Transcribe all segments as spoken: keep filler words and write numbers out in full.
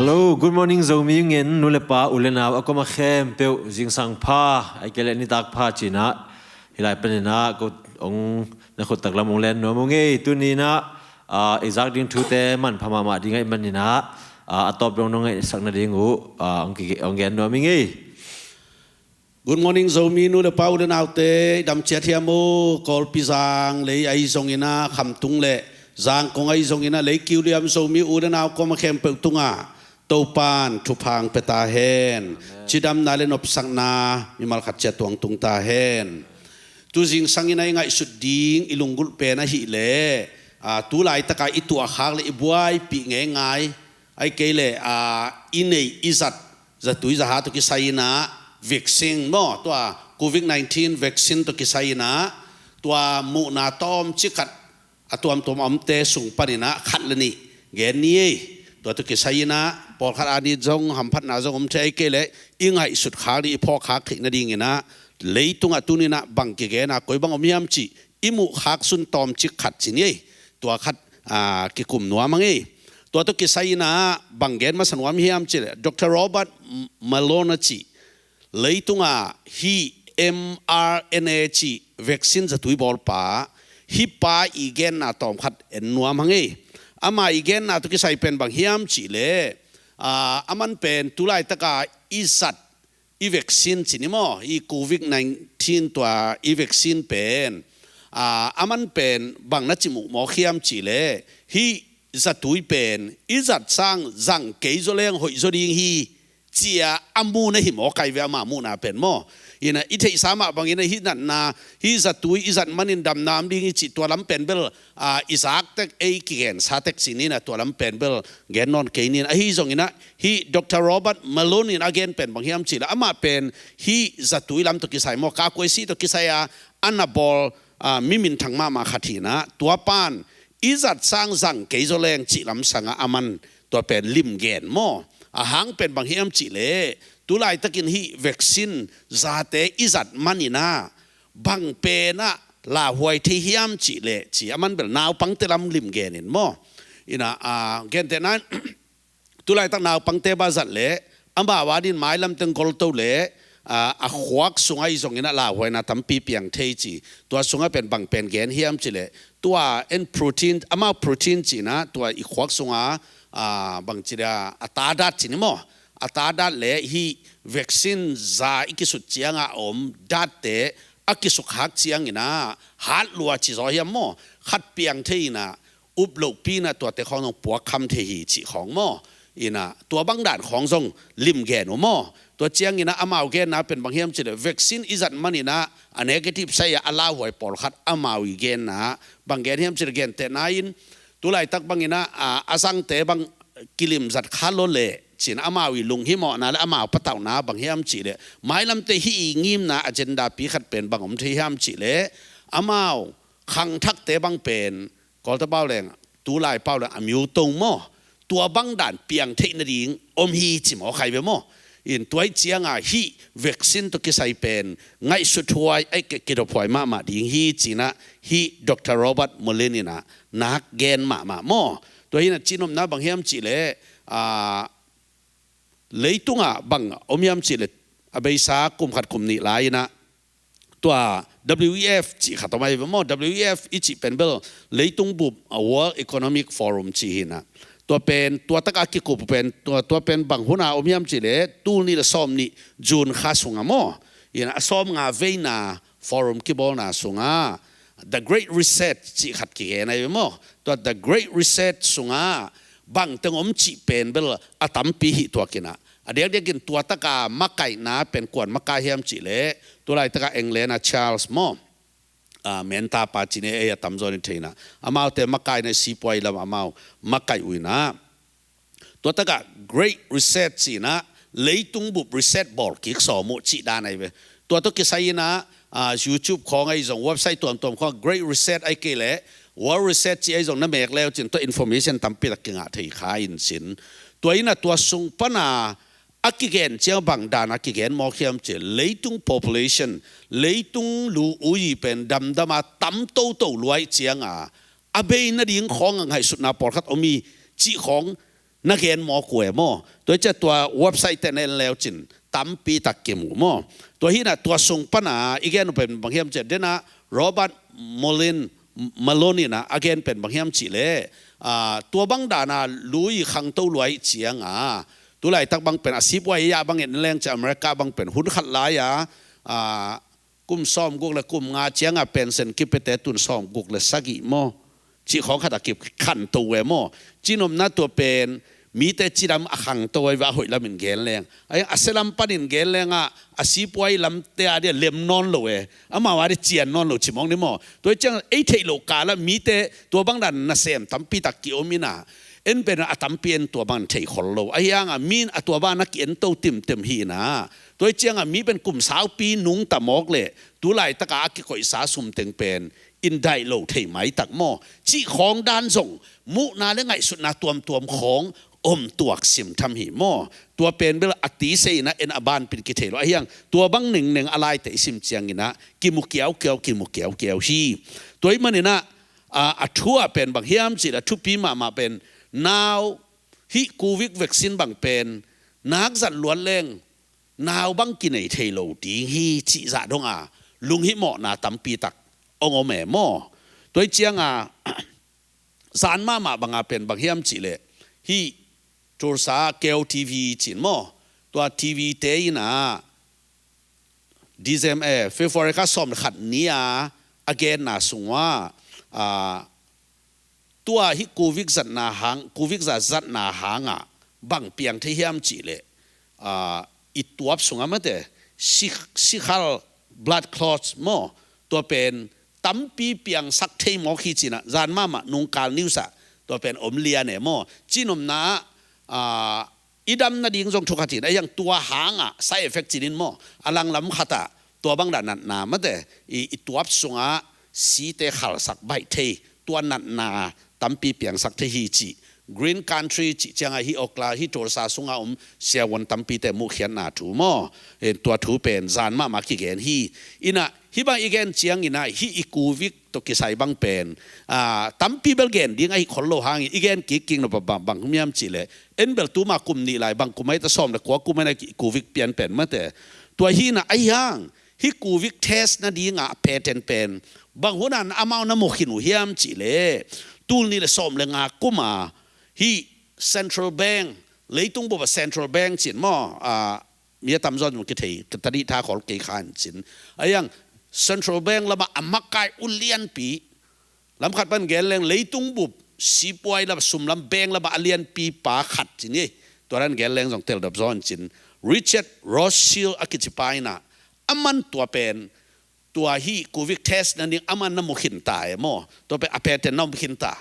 Hello, good morning Zomi ngen, nu le pa, u le nau a koma khempeuh zingsang pha, ai kei le nitak pha cinah, hilai paninah ko ong na khut taklam ong len nuam ung ei. Tuninah i zak ding thute manpha mahmah ding ahi maninah a tawp dongdong ngaihsak nading uh ong gen nuam ing ei. Good morning Zomi nu le pa, u le naute, i dam ciat hiam uh? Kawlpi zang lei ahi zonginah, khamtung le zangkong ahi zonginah, lei kiu liam Zomi u le nau koma khempeuh tungah Topan thupha ong pia ta hen. Cidamna le nopsakna mimal khat ciat tuang tung ta hen. Tu zingsangin a i ngaihsut ding i lunggulh pen ahileh tu laitaka i tuahkhak le i buaipih ngeingai, ai kei le i neih i zat zatui zaha tawh kisai inah vaccine maw, tua covid nineteen vaccine tawh kisai inah tua muhna tawmcik khat a tuamtuam a omte sung paninah khat le nih gen ni ei. Tua tawh kisai inah pawlkhat a ni zong hamphatna zong om thei, ai kei le i ngaihsut khak ding, i phawk khak theih nadinginah leitungah tuninah bang kigena koi bang om hiam cih i muhkhak sun tawmcik khat ci ni ei. Tua khat kikum nuam ing ei. Tua tawh kisai inah bang gen masa nuam hiam cih le Doctor Robert Malone a cih leitunga hih mRNA cih vaccine zatui bawlpa hih pa i genna tawmkhat en nuam hang ei. Ama i genna tawh kisai pen bang hiam cih le a man pen tu laitaka i zat i vaccine ci ni maw, i covid nineteen tua i vaccine pen a man pen bang na ci muhmawk hiam cih le hih zatui pen i zat sang zang kei zaw leng hoih zaw ding hi cia a muhna hi mawk ai ve, ama muhna pen maw. Inah i theihsa mah banginah hih natna, hih zatui i zat manin damna om ding hi cih tua lam pen bel i zak tek, ei kigensa tek ci ninah tua lam pen bel gen nawn kei nin. Ahi zonginah hih Doctor Robert Malone in a gen pen bang hiam cih le amah pen hih zatui lam tawh kisai maw, kakuaisi tawh kisai a a na bawl mi minthang mahmah khat hinah, tua pan i zat sang zang kei zaw leng cih lam sangah a man tua pen limgen maw. A hang pen bang hiam cih le tu laitakin hih vaccine zate i zat maninah bang penah lauhuai thei hiam cih le ci a man bel naupangte lam limgen in maw. Inah a gentehna in tu laitak naupangte bah zat le amau a din mailam teng golto le a khuak sungah i zonginah lauhuaina tampi piang thei ci. Tua sungah pen bang pen gen hiam cih le tua en protein, amau protein cinah tua i khuak sunga bang ci dia a tadat ci ni maw, a tadat le hih vaccine za i kisut cianga a om datte a kisukkhak cianginah hat lua ci zaw hiam maw, khat piang thei inah up lohpi inah tuate khawng zong puakkham thei hi cih khawng maw. Inah tua bang dan khawng zong limgen uh maw. Tua cianginah amau genna pen bang hiam cih le vaccine i zat maninah a negative sai a a lauhuai pawlkhat amau i genna bang gen hiam cih le gentehna in tu laitak banginah a zangte bang kilim zat kha lo le cin amau i lunghimawhna le amau patauhna bang hiam cih le mailamte hih i ngimna agenda pi khat pen bang om thei hiam cih le amau khangthakte bang pen Kawlta pau leng, tulai pau leng a miutong maw, tua bang dan piang theih nading om hi ci maw khai ve maw. In tua ih cianga hih vaccine tawh kisai pen ngaihsut huai, ai ke kidop huai mahmah ding hi cinah hih Doctor Robert Mullin inah nak gen mahmah maw. Tua hinah cinopna bang hiam cihleh, a, leitungah bang om hiam cihleh, a beisa kum khat kum nih lai inah tua W E F cih khat om ahi ve maw. W E F i cih pen bel leitung bup, a, World Economic Forum cih hinah. Tua pen, tua takah kikup pen, tua, tua pen bang huna om hiam cihleh, tul nih le sawm nih June kha sungah maw. Inah a sawm nga veina forum kibawlna sungah The Great Reset cih khat kigen ahi ve maw. Tua The Great Reset sungah bang teng om cih pen bel a tampi hi tuak inah. A diakdiakin tua taka makaihna pen kuan makai hiam cihleh, tulai taka England a Charles maw, a, menta pa cine ei a tamzaw ni thei inah. Amaute makaihna sipuai lam amau makaih uh inah. Tua taka Great Reset cih inah, leitung bup reset bawl kik sawm uh cih dan ahi ve. Tua tawh kisai inah, a, YouTube khawng ahi zong, website tuamtuam khawng Great Reset ahi kei leh World Reset cih ahi zong na mek leu cin tua information tampi tak kingah thei kha in cin. Tua inah tua sung pana a kigen ciang bang dan a kigen mawk hiam cih, leitung population, leitung lu ui pen damdama tam toto luai cianga a bei nading khawng a ngaihsutna pawlkhat om hi cih khawng na gen mawk uh e maw. Tua hi ciah tua website te na en leu cin tampi tak kimu maw. Tua hi nah tua sung pana i gen uh pen bang hiam ciah dena Robert Molin Malone in a gen pen bang hiam cih leh, tua bang dana lui khangto luai cianga tulaitak bang pen a sipuai a bang en leng ciah America bang pen hun khat lai-a kum sawmguk le kum nga cianga pension kipete tun sawmguk le sagih maw, cih khawng khat a kikhanto uh e maw. Cinopna tua pen mite cidam a khangto uh e, a hoih lamin gen leng a, a sialam panin gen lengah a sipuai lamte a dia lem nawn lo e, amau a dia cian nawn lo cimawng ni maw. Tua hi ciang ei theih loh kalah mite tua bang dan nasem tampi tak kiom inah en pen a tampi en tua bang thei khol lo. Ahi hanga min a tua bang na ki-en to timtem hi inah tua hi cianga mi pen kum saupi nungta mawk leh tulaitaka a kikoihsa sumteng pen indaih lo thei maitak maw, cih khawng dan zong muhna le ngaihsutna tuamtuam khawng om tuak simtham hi maw. Tua pen bel a tisei inah en a banpin kithei lo ahi hang tua bang nengneng a laite i sim cianginah kimu kiaukiau kimu kiaukiau hi. Tua hi maninah a thu ah pen bang hiam cih leh a thupi mahmah pen nau hih covid vaccine bang pen nak zat luat leng nau bang kinei thei lo ding hi cih zah donga lunghimawhna tampi tak ong om e maw. Tua hi cianga zan mahmah banga pen bang hiam cih leh hih Tulsa Keo T V cin maw, tua T V te inah December, eh, February kha sawm le khat ni-a a genna sungah tua hih covid zatna hang, covid za zatna hangah bang piang thei hiam cih leh i tuap sungah mate sikhal blood clots maw, tua pen tampi piangsak thei mawk hi cinah zan mahmah nungkal news ah tua pen om lian e maw. Cinopna ah i dam nading zong thukhat in a hiang tua hangah side effect cinin maw, a langlam khatah tua bang dah natna mate i, i tuap sungah site khalsak baih thei tua natna tampi piangsak thei hi cih Green Country cih ciangah hih Oklahoma hih Tulsa sungah om siavuan tampite muhkhiatna thu maw. Tua thu pen zan mahmah kigen hi. Inah hih bang i gen cianginah hih i covid tawh kisai bang pen tampi bel gen ding ahi khol lo hangin i gen kikkik nop bang bang humiam cih leh en bel tuma kum nih lai bang kum ahi ta sawm le kua kum ahi na covid pian pen mate. Tua hi nah ahi hang hih covid test nadingah a patent pen bang hunan amau na mukhin uh hiam cih leh tul nih le sawm le nga kuma hih central bank, leitung bup a central bank cin maw, mi a tamzaw zong kithei tadih tha khol kei khan cin a hiang central bank lamah a makai uh lianpi lamkhat pan gen leng leitung bup sipuai lam sumlam bank lamah a lianpi pa khat cin hi. Tua dan gen leng zong teldap zaw in cin Richard Rothschild a kici pa inah aman tua pen tua hih covid test nading aman na mukhin ta e maw. Tua pen a patent na mukhin ta.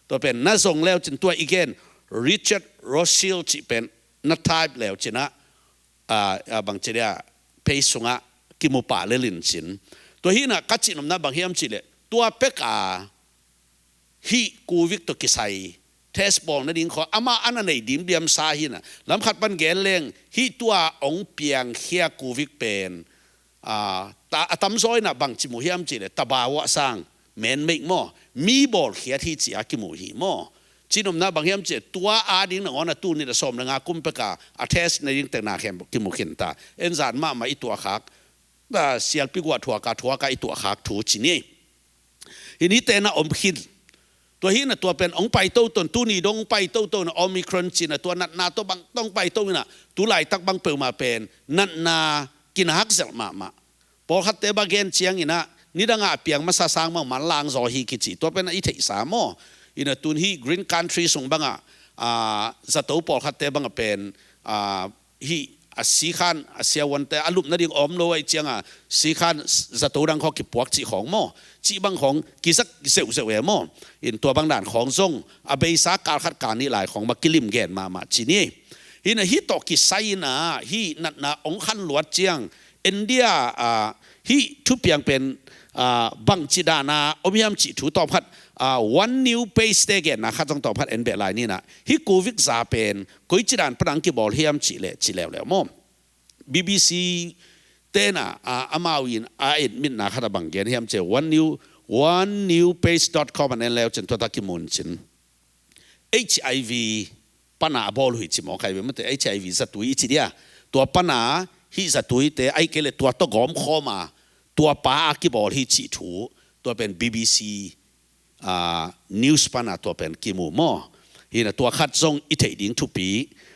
Tua pen na zong leu cin tua i gen Richard Rothschild cih pen na type leu cinah bangci dia page sungah kimu pah lelin cin. Tua hi nah ka cihnopna bang hiam cih leh tua peka hih covid tawh kisai test bawl nading khaw amah a na nei dimdiamsa hi nah lamkhat pan gen leng hih tua ong piangkhia covid pen a tamzaw inah bangci mu hiam cih leh tabawa sang menmeik maw, mi bawlkhiat hi ci-a kimu hi maw. Cihnopna bang hiam cih leh tua ading nangawn a tul nih le sawm le nga kum peka a test nading tekna khem kimu khinta. En zan mahmah i tuahkhak sialpi guah thuaka thuaka i tuahkhak thu ci ni. Hih ni tena om khin. Tua hi nah tua pen ong paito ton tuni dong ong paito ton Omicron cinah tua natna tawh bang tong paito inah tulaitak bang peuhmah pen natna kinak zelh mahmah. Pawlkhatte bang gen cianginah nidangah a piang masa sang bang manlang zaw hi kici tua pen a i theihsa maw. Inah tun hih Green Country sung bangah zato pawlkhatte bangah pen hih a sikhan a siavuante a lup nading om lo ahi cianga sikhan zato dang khawng kipuak cih khawng maw, cih bang khawng kizak zeuhzeuh e maw. In tua bang dan khawng zong a beisa kal khat kal nih lai khawng mah kilim gen mahmah ci ni. Hi nah hih tawh kisai inah hih natna ong khan luat ciang India ah hih thupiang pen bangci dana om hiam cih thu tawmkhat one new page te genna khat zong tawmkhat en beh lai ni nah. Hih covid za pen koici dan pan ang kibawl hiam cih leh ci leuleu maw. B B C tena amau in a admitna khat a bang gen hiam cih leh one new one new page dot com an en leu cin tuata kimun cin HIV pana a bawl uh hi ci mawk ahi ve, mate, HIV zatui i ci dia. Tua pana hih zatuite ahi kei le tua tawh gawm khawm a, tua pa a kibawl hi cih thu, tua pen BBC, aa, news pana tua pen kimu maw. Hi na tua khat zong i theih ding thupi.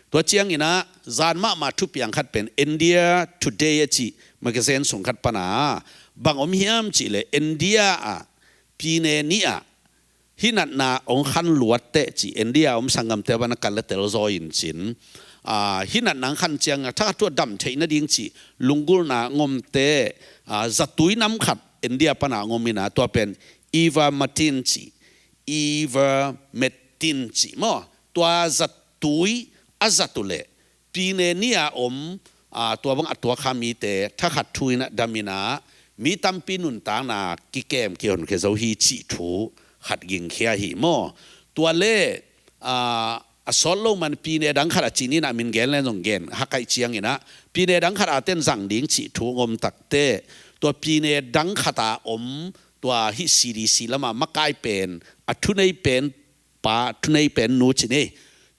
Tua ciangin ah zan mahmah thupiang khat pen India Today a cih magazine sung khat pana bang om hiam cih le India ah pine nih ah hih natna hong khan luat teh cih India om sanggamte pana kal le tel zaw in cin. Aa, hih natna hong khan ciang a thakhat thu a dam theih nading cih lunggulhna ngomte, aa, zatui nam khat India pana ngom in ah tua pen Ivermectin cih, Ivermectin cih maw. Tua zatui a zat uh leh pine nih a om, aa, tua bang a tuak kha mite thakhat thu in ah dam in ah mi tampi nuntakna kikem kihonkhia zo hi cih thu khat gingkhia hi maw. Tua le, aa, a sawt lo man pine dang khat a cih ni in ah min gen len zong gen hakaih ciangin ah pine dang khat a ten zang ding cih thu ngom takte tua pine dang khat a om tua hih CDC lama makai pen a thunei pen pa, thunei pen nu ci ni.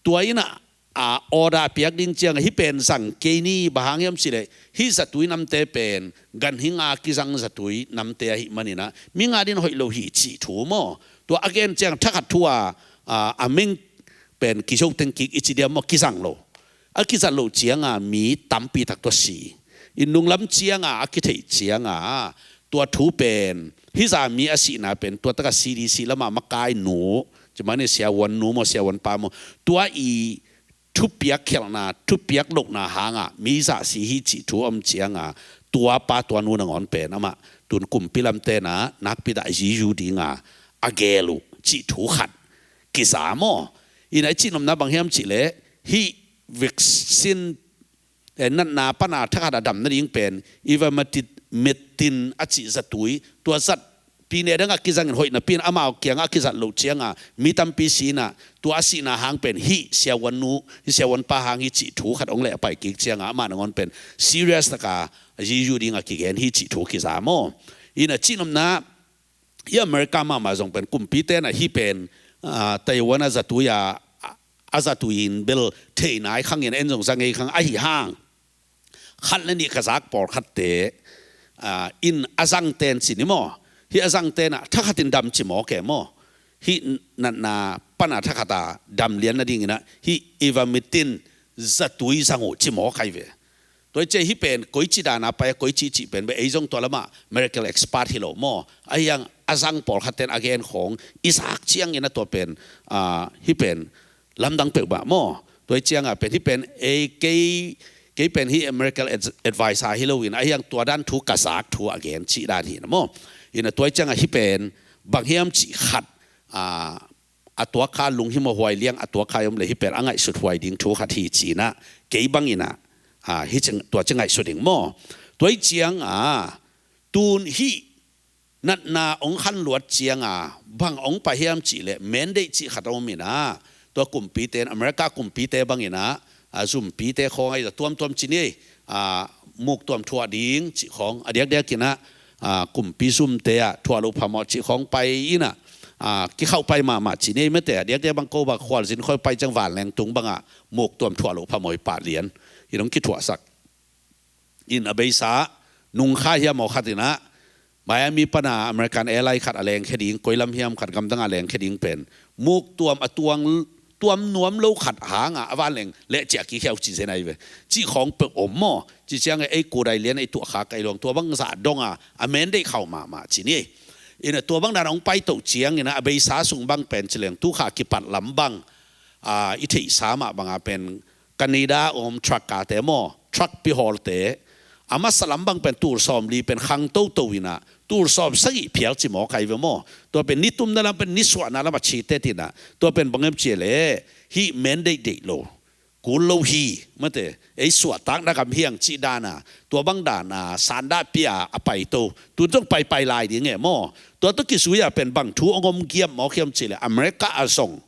Tua in ah, a, order a piak ding ciang a hih pen zang kei ni, bang hang hiam cih leh hih zatui namte pen ganhing a kizang zatui namte ahih manin ah mi ngat in hoih lo hi cih thu maw. Tua a gen ciang thakhat thu a, a, a meng pen kizo teng kik i ci diam maw, kizang lo. A kizat loh ciang a mi tampi tak tua si. I nunglam ciang a a kitheih ciang a tua thu pen hih zah mi a sihna pen tua tak a CDC lama makai nu, ci mah ni, siavuan nu maw, siavuan pa maw, tua i thupiak khialhna, thupiak lohna hang a mi zah si hi cih thu om ciang a tua pa tua nu nangawn pen amah tun kumpi lamte in ah nakpi dah a zizi ding a a gel uh cih thu khat kiza maw. Hi na, i cihnopna bang hiam cih leh hih vaccine, eh, natna pana thakhat a dam nading pen Ivermectin a cih zatui, tua zat pine dang a kizang in hoih napi in amau kiang a kizat loh ciang a mi tampi si in ah tua a sihna hang pen hih siavuan nu, hih siavuan pa hang hi cih thu khat hong leh a pai kik ciang a amah nangawn pen serious tak a a zizi ding a kigen hi cih thu kiza maw. Hi na, cihnopna, hih America mahmah zong pen kumpite in ah hih pen, aa, Taiwan a zatui a, a zatui in bel thei nai khang in en zong za ngei khang ahi hang khat le nih ka zak pawlkhatte, aa, in a zangte in ci ni maw, hih a zangte in ah thakhat in dam ci mawk e maw. Hih natna pana thakhat a dam lian nading in ah hih Ivermectin zatui zang uh ci mawk ahi ve. Tua hi ciang hih pen koici dan a pai a, koici cih pen bel ei zong tua lamah medical expert hi lo maw. Ahi hang a zang pawlkhatte in a gen khawng i zak ciangin a tua pen, aa, hih pen lamdang peuhmah maw. Tua hi ciang a pen hih pen ei kei, kei pen hih medical ad-, adviser hi lo in, ahi hang tua dan thu ka zak thu a gen cih dan hi na maw. Hi na, tua hi ciang a hih pen bang hiam cih khat, aa, a tuak kha lunghimawh huai liang a tuak kha i om leh hih pen a ngaihsut huai ding thu khat hi ci in ah kei bang in ah, aa, hih ci, tua ci ngaihsut ding maw. Tua hi ciang a tun hih natna hong khan luat ciang a bang hong pai hiam cih leh mandate cih khat om in ah tua kumpite in, America kumpite bang in ah, a, zumpite khawng ahi zah tuamtuam ci ni, a, muktuam thuah ding cih khawng a diakdiak in ah, a, kumpi zumte ah thuah loh phamawh cih khawng pai in ah, a, kikhauh pai mahmah ci ni, mate, a diakdiak bang ko bang khualzin khawng pai ciang vanleng tung bang ah muktuam thuah loh phamawh hi pah lian in hong kithuahsak. In a beisa nung kha hiam aw khat in ah Miami pana American airline khat a lengkhia ding, koi lam hiam khat gamdang a lengkhia ding pen muktuam a tuang tuam nuam lo khat hang a a vanleng leh ciah kikhiau ci zen ahi ve. Cih khawng peuh om maw. Cih ciang a ei kudai lian a i tuah kha kai luang tua bang zah dong a a mandate khauh mahmah ci ni. In a tua bang dan hong pai toh ciang in ah a beisa sung bang pen ci leng tu kha kipat lam bang, a, i theihsa mah bang a pen Canada om truck kate maw, truck pihawlte, a masa lam bang pen tul sawmli pen khang toto in ah tul sawmsagih phial ci mawk ahi ve maw. Tua pen ni tumna lam pen ni suahna lam a citet in ah tua pen bang hiam cih leh hih mandate deih lo, kul lo hi, mate, ei suahtakna gam hi hang cih dan a tua bang dan a sandah pia a paito, tun zong paipai lai ding e maw. Tua tawh kizui a pen bang thu hong om giam mawk hiam cih leh America a zong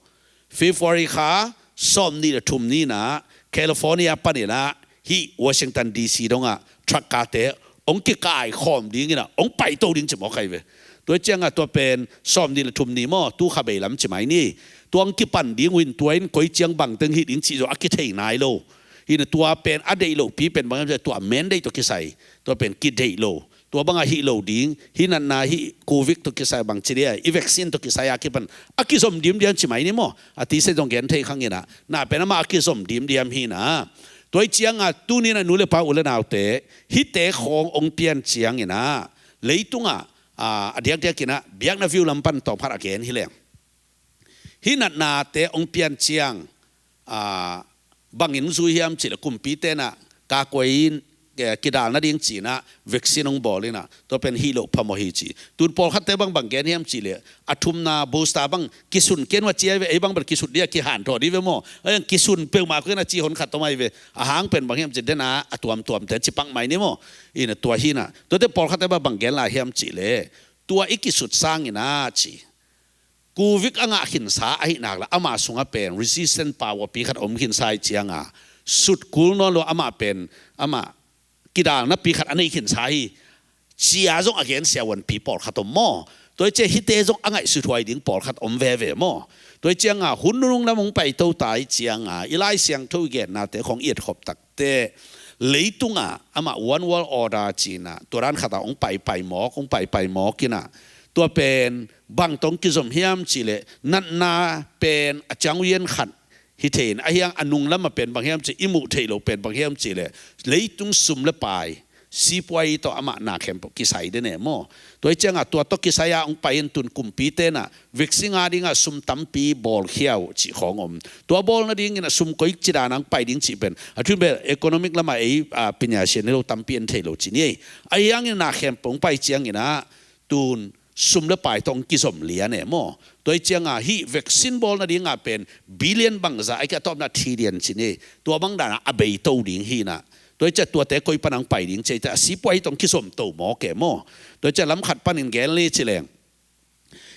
February kha sawmnih le thum ni in ah California pan in ah hih Washington D C dong ah truck kate hong kikai khawm ding in ah hong paito ding ci mawk ahi ve. Tua hi ciang a tua pen sawmnih le thum ni maw, tu kha bei lam ci mai ni. Tua hong kipan ding uh in tua in koi ciang bangteng hih ding cih zong a kithei nai lo. Hi na tua pen a deih lohpi pen bang hiam cih leh tua mandate tawh kisai. Tua pen kideih lo. Tua bangah hih lo ding. Hih natna hih covid tawh kisai bang ci dia. I vaccine tawh kisai a kipan. A kizom dimdiam ci mai ni maw. A tise zong gen thei khang hi na. Na pen amah a kizom dimdiam hi na. Tua hi ciangah tuni na nu le pa u le naute. Hihte khawng hong pian ciang hi na. Leitungah a diakdiak hi na. Biakna view lam pan tawm khat a gen hi leng. Hih natnate hong pian ciang bangin zui hiam cih leh kumpite na kakuai in kidal nading ci na vaccine hong bawl hi na. Tua pen hih loh phamawh hi ci. Tun pawlkhatte bang bang gen hiam cih leh a thumna booster bang kisun ken uh a ci ai ve, ei bang bel kisut dih a kihanthawn dih ve maw. Ei ang kisun peuhmah koi na ci hon khat tawm ai ve. A hang pen bang hiam cih dena a tuamtuamte ci pak mai ni maw. Hi na tua hi na. Tuate pawlkhatte bang bang gen lai hiam cih leh tua i kisut sangin a ci. Covid a ngah khinsa ahi nak leh ama sungah pen resistant power pi khat om khinsa hi cianga sut kul nawn lo amah pen amah kidalna pi khat a nei khinsa hi. Cia zong a gen siavuan pi pawlkhat om maw. Tua hi cia hihte zong a ngaihsut huai ding pawlkhat om veve maw. Tua hi cianga hun nunung lam hong paito ta hi cianga i Lai Siangtho i gennate khawng i etkhop takte leitungah amah one world order ci na tua dan khatah hong paipai mawk hong paipai mawk hi na. Tua pen bang tawh hong kizom hiam cih leh natna pen a ciang uian khat hi thei in a hiang a nung lamah pen bang hiam cih i muh theih loh pen bang hiam cih leh leitung sum le pai sipuai tawh amah na khempeuh kisai den e maw. Tua hi ciangah tua tawh kisai ah hong pai in tun kumpite na vaccine a dingah sum tampi bawlkhia uh cih khawng om. Tua bawl nadingin a sum koi ci dan a hong pai ding cih pen a thuin bel economic lamah ei pinya sian hi lo tampi en thei lo ci ni ei. A hiangin na khempeuh hong pai ciangin ah tun sum le pai tawh hong kizom lian e maw. Tua hi cianga hih vaccine bawl nadinga pen billion bangzah a hih kei a tawpna trillion ci ni. Tua bang dana a beito ding hi na. Tua hi cia tuate koi pan hong pai ding ci a sipuai tawh hong kizom to mawk e maw. Tua hi cia lam khat panin gen le ci leng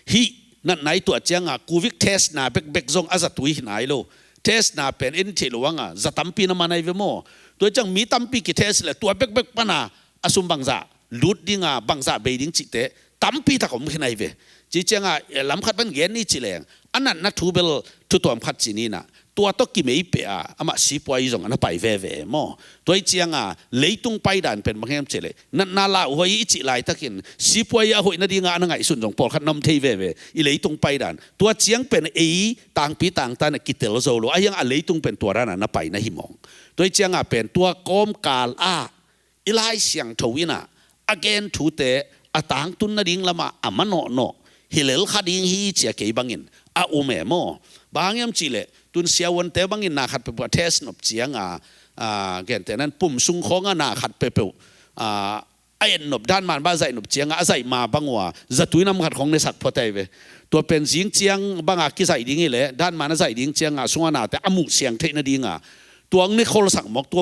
hih natna i tuah cianga covid test na bekbek zong a zatui hi nai lo. Test na pen en thei lo anga za tampi na man ai ve maw. Tua hi ciang mi tampi kitest le tua bekbek pana a sum bangzah lut dinga bangzah bei ding cihte tampi tak om khin ai ve. Ci cianga lam khat pan gen ni ci leng a natna thu bel thu tuam khat ci ni na. Tua tawh kimei peh a amah sipuai zong a na pai veve maw. Tua hi cianga leitung paidan pen bang hiam cih leh natna lauhuai i cih laitakin sipuai a hoih nadinga a na ngaihsun zong pawlkhat na om thei veve i leitung paidan. Tua ciang pen ei tangpi tangtan a kitel zo lo a hiang a leitung pen tua dana na pai na hi mawng. Tua hi cianga pen tua kawmkal ah i Lai Siangtho inah a gen thute a tangtun nading lamah a manawhnawh hi lel kha ding hi cia kei bangin a um e maw. Bang hang hiam cihleh tun siavuante bangin na khat peuhpeuh a test nop cianga gente nan pum sung khawnga na khat peuhpeuh a en nop dan man ba zaih nop cianga a zaih ma bang uh a zatui nam khat khawng nesak phot ai ve. Tua pen zing ciang banga kizaih ding hileh dan man a zaih ding cianga sunga nate a muh siang theih nadinga tua hong ne kholsak mawk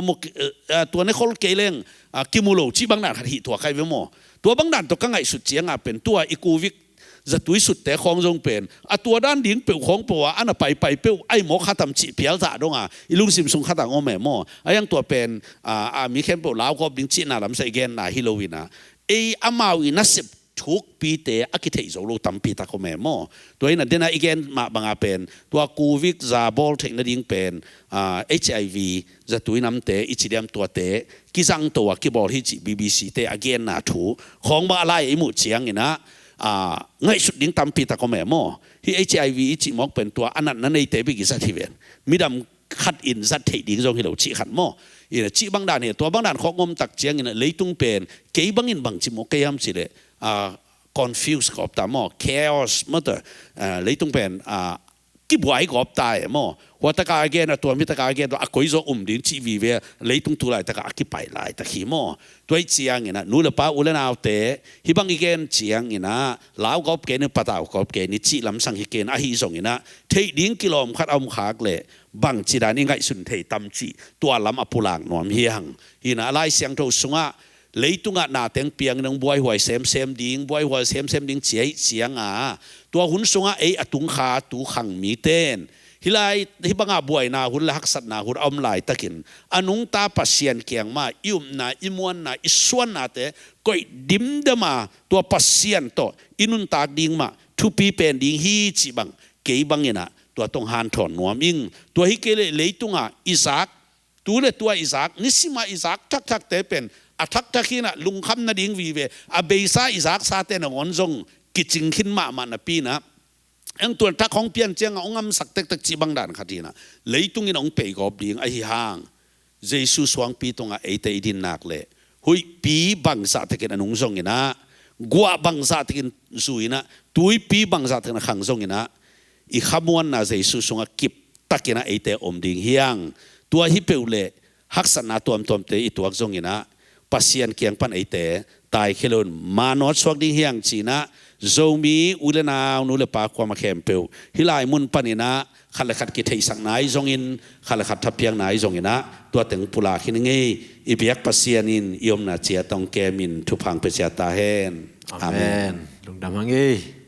tua ne khol kei leng kimu lo cih bang dan khat hih tua kai ve maw. Tua bang dan tawh ka ngaihsut cianga pen tua i covid zatui sutte khawng zong pen a tua dan ding peuh khawng peuh a a na paipai peuh ai mawk khatam cih pialzah donga i lungsim sung khatang om e maw. A hiang tua pen a mi khempeuh laugawp ding cihna lamsah i genna hi lo inah ei amau i nasep thukpite a kitheih zo lo tampi tak om e maw. Tua inah dena i gen mah banga pen tua covid za bawl theih nading pen hiv zatui namte i ci diam tuate kizangto a kibawl hi cih bbc te a genna thu khawng bang a lai i muh cianginah ngaihsut ding tampi tak om e maw. Hih hiv i cih mawk pen tua a natna neite bek i zat hi ven. Midam khat in zat theih ding zong hi lo cih khat maw. Ina cih bang dan hi tua bang dan khawng om tak ciangin leitung pen kei bangin bang ci maw kei hiam cihleh confuse gawp ta maw, chaos maw ta leitung pen kibuai gawp ta e maw. Hua taka a gen a tua mi taka a gen tua a koi zaw um ding cih vive leitung tu laitaka a kipai laitak hi maw. Tua hi cianginah nu le pa u le naute hih bang i gen cianginah lau gawp kei ni patau gawp kei ni cih lamsang hi kei na ahi zonginah theih ding kilawm khat a om khak leh bangci dan i ngaihsun thei tam cih tua lam a pulak nuam hi hang. Hinah a Lai Siangtho sungah leitungah nateng piangin hong buaihuai semsem ding buaihuai semsem ding ciai cianga tua hun sungah ei a tungkha tukhang miten hih lai hih banga buaina hun le haksatna hun a om laitakin a nungta Pasian kiang mah i upna i muanna i suannate koih dimdama tua Pasian tawh i nuntak ding mah thupi pen ding hi cih bang kei banginah tua tawh hong hanthawn nuam ing. Tua hi kei leh leitungah i zak, tu le tua i zak, nisima i zak thakthakte pen a thakthak hinah lungkham nading vive, a beisa i zaksate nangawn zong kicing khin mahmah napi inah, eng tuan thak hong pian ciangah hong ngamsak tektek cih bang dan khat hinah, leitungin hong peigawp ding ahi hang, Jesu suangpi tungah eite i din nak leh huihpi bangzah tekin a nung zonginah, guah bangzah tekin zui inah, tuipi bangzah tekin a khang zonginah, i khamuanna Jesu sungah kiptakinah eite om ding hiang. Tua hi peuh leh haksatna tuamtuamte i tuak zonginah, Pasian kiang pan eite taikhia loin manawt suak ding hiang cinah, Zomi u le nau, nu le pa kuamah khempeuh hih lai mun paninah khat le khat kitheihsak nai zongin, khat le khat thapiak nai zonginah, tua teng pulak hi ning ei. I biak Pasian in i omna ciat hong kemin thupha hong pia ciat ta hen. Amen. Lungdam hang ei.